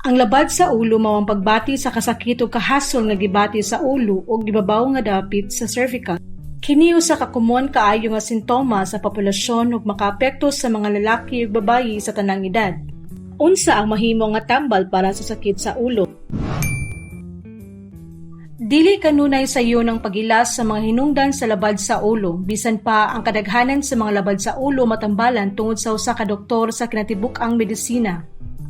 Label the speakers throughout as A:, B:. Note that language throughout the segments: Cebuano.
A: Ang labad sa ulo mao ang pagbati sa kasakit o kahasol nga gibati sa ulo o ibabaw nga dapit sa cervical. Kini usa ka komon kaayo nga sintoma sa populasyon ug makaapekto sa mga lalaki ug babayi sa tanang edad. Unsa ang mahimo nga tambal para sa sakit sa ulo? Dili kanunay sayon ang pag-ilas sa mga hinungdan sa labad sa ulo, bisan pa ang kadaghanan sa mga labad sa ulo matambalan tungod sa usa ka doktor sa kinatibuk-ang medisina.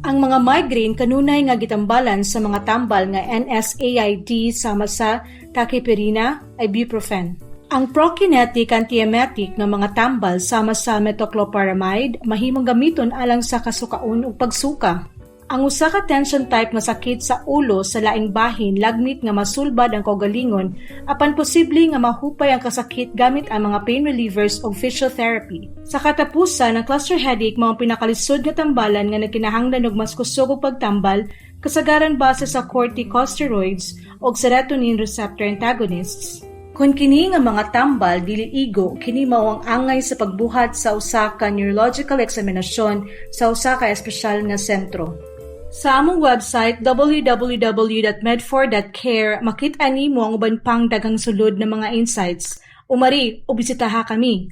A: Ang mga migraine kanunay nga gitambalan sa mga tambal nga NSAID sama sa tachipirina, ibuprofen. Ang prokinetic antiemetic nga mga tambal sama sa metoclopramide mahimong gamiton alang sa kasukaon ug pagsuka. Ang usa ka tension type nga sakit sa ulo sa laing bahin lagmit nga masulbad ang kaugalingon, apan posible nga mahupay ang kasakit gamit ang mga pain relievers ug physiotherapy. Sa katapusan, ang cluster headache mao ang pinakalisod nga tambalan nga nagkinahanglan og mas kusog og pagtambal, kasagaran base sa corticosteroids ug serotonin receptor antagonists. Kon kini nga mga tambal dili igo, kini mao ang angay sa pagbuhat sa usa ka neurological eksaminasyon sa usa ka espesyal nga sentro. Sa among website www.med4.care makit-an nimo ang uban pang daghang sulod na mga insights. Umari o bisitaha kami.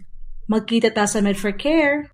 A: Magkita ta sa Med4 Care.